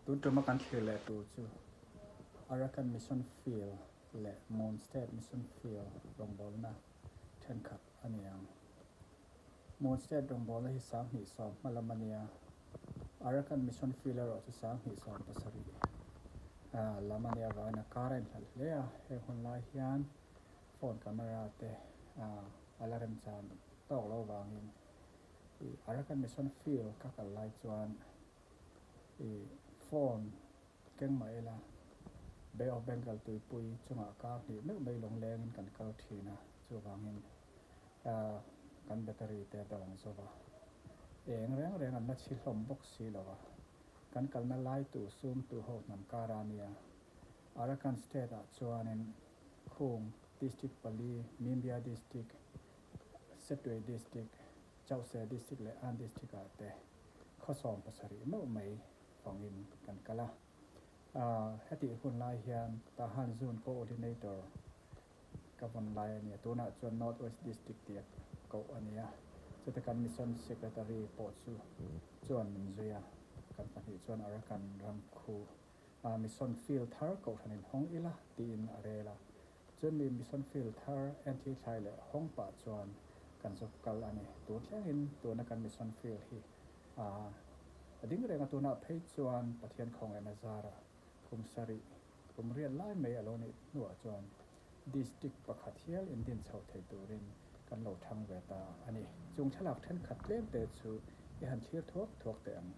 Tun tuma kan thlir leh tur chu Arakan Mission Field leh Mon State Mission Field rawngbawlna thenkhat a ni ang. Mon State rawngbawlna hi 2010 hma lam a nia, Arakan Mission Field erawh chu 2017 lam a nih avangin a kar a inhlalh hle a, heng hun lai hian phone camera te a la remchan tawk lo vangin Arakan Mission Field ka kal lai chuan phone keng mah ila Bay of Bengal tuipui chungah kar hnih meuh mai lunglengin kan kal thin a, chuvangin kan battery te a dawng zo va, eng reng reng an la chhi hlawm bawk si lo a, kan kalna lai tu sum tu ho hnam kar a nia. Arakan State ah chuanin khung District pali, Mimbia District, Setwe District, Chauhse District leh An District ah te khawsawm pasarih meuh mai fangin kan kal a. Hetih hun lai hian Tahan Zone Coordinator ka vawn lai a nia, tunah chuan North West District tih a koh a nia. Chute kan Mission Secretary pawh chu chuan min zui a, kan pahnih chuan Arakan ram khu Mission Field thar kohhranin hawng ila tiin a rel a. Chuan mi Mission Field thar NT thlai leh hawng pah chuan kan zuk kal a ni. Tun thlengin tuna kan Mission Field hi a ding reng a, tunah phei chuan Pathian khawngaihna zarah kum sarih kum riat lai mai a lo nih hnuah chuan District pakhat hial indin chho thei turin kan lo thang ve ta a ni. Chung thlalak thenkhat tlem te chu i han thlir thuak thuak teh ang.